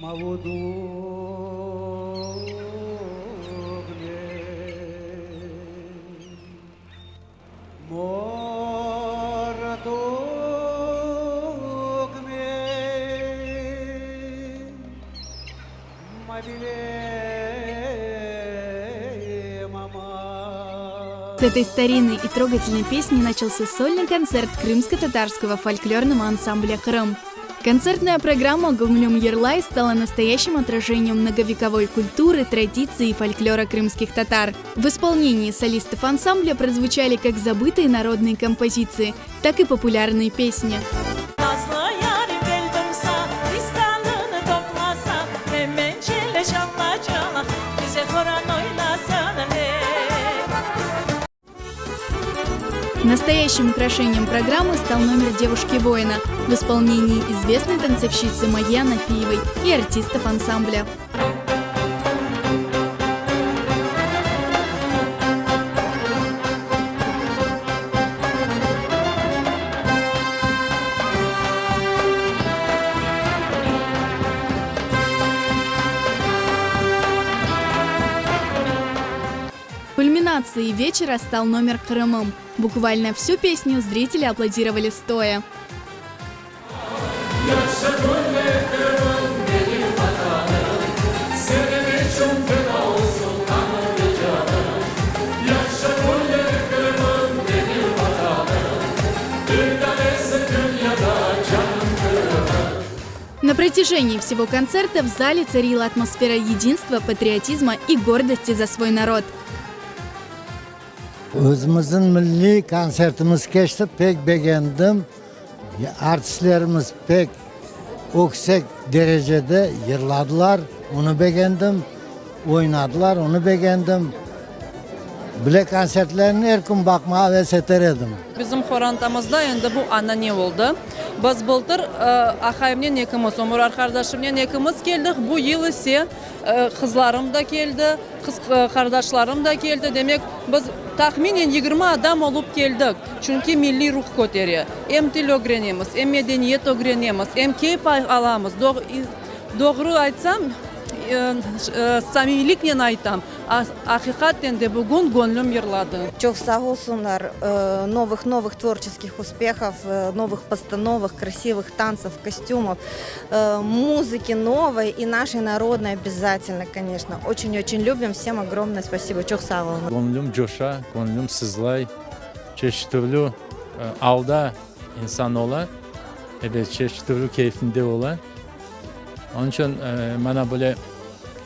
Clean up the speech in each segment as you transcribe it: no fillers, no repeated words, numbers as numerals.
С этой старинной и трогательной песни начался сольный концерт крымско-татарского фольклорного ансамбля «Крым». Концертная программа «Гомлюм Ерлай» стала настоящим отражением многовековой культуры, традиций и фольклора крымских татар. В исполнении солистов ансамбля прозвучали как забытые народные композиции, так и популярные песни. Настоящим украшением программы стал номер «Девушки-воина» в исполнении известной танцовщицы Майи Анафиевой и артистов ансамбля. Кульминацией вечера стал номер «Крымым». Буквально всю песню зрители аплодировали стоя. На протяжении всего концерта в зале царила атмосфера единства, патриотизма и гордости за свой народ. Özümizniñ milliy kontsertimiz keçti, pek begendim. Artistlerimiz pek öksek derecede yırladılar, onı begendim, oynadılar, onı begendim. Bile kontsertlerini er kün baqmağa aves eter edim. Bizim qorantamızda endi bu anane oldı. Biz bıltır aqayımnen ekimiz, ömür arqadaşımnen ekimiz keldik, bu yıl ise qızlarım da keldi, qız qardaşlarım da keldi. Demek, biz tahminen 20 adam olıp keldik, çünki milliy ruh kötere. Em til ögrenemiz, em medeniyet ögrenemiz, em keyf alamız. Doğru aytsam, samimiyliknen aytam, aqiqaten de bugün göñlüm yırladı. Çoq sağ olsunlar, novıh, novıh tvorçeskih uspehov, novıh postanovok, krasivıh tantsev, kostümov, muzıki novoy i naşey narodnoy obâzatelno, koneçno. Oçün, oçün lübim, vsem ogromnoye spasibo, çoq sağ oluñ. Göñlüm coşa, göñlüm sızlay, çeşit türlü alda insan ola, ebet, çeşit türlü keyfinde ola. Onıñ içün mana böyle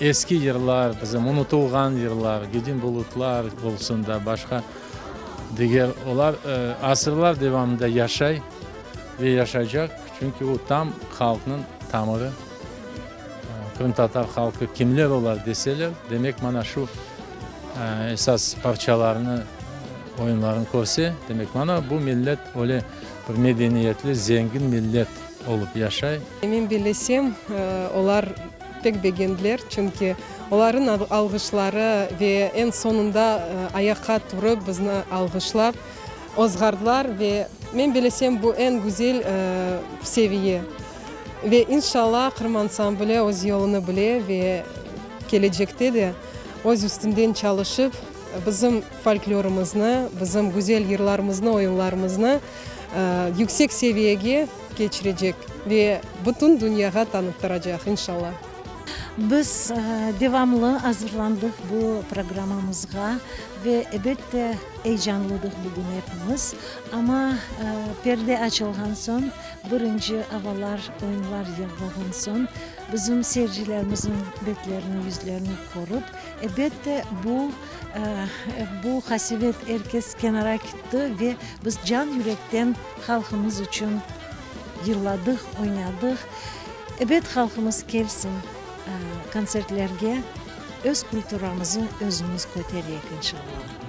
eski yırlar, bizim unutılğan yırlar, Gidin bulutlar olsun da, başqa diger, olar asırlar devamında yaşay ve yaşaycaq, çünki o tam halqnıñ tamırı. Qırımtatar halqı kimler olar deseler, demek mana şu esas parçalarnı, oyunlarını körse, demek mana bu millet öyle bir medeniyetli, zengin millet. Olıp yaşay. Men bellesem, olar pek begendiler, çünki olarıñ alğışları ve eñ soñunda ayaqqa turıp bizni alğışlap ozğardılar ve men bellesem, bu eñ güzel seviye. Ve inşallah Qırım ansambli öz yolunı bile ve kelecekte de öz üstünden çalışıp, bizim folklorımıznı, bizim güzel yırlarımıznı, oyunlarımıznı yüksek seviyege keçirecek ve bütün dünyağa tanıttıracaq, inşallah. Biz devamlı azırlandıq bu programmamızğa ve, ebette, eyecanlıdıq bugün epimiz. Amma perde açılğan soñ, birinci avalar, oyunlar yırlağan soñ, bizim seyircilerimizniñ betlerini, yüzlerini körip, ebette, bu, bu qasevet er kes kenara kitti ve biz can-yürekten halqımız içün yırladıq, oynadıq. Ebet, halqımız kelsin kontsertlerge, öz kulturamızı özümiz kötereyik, inşallah.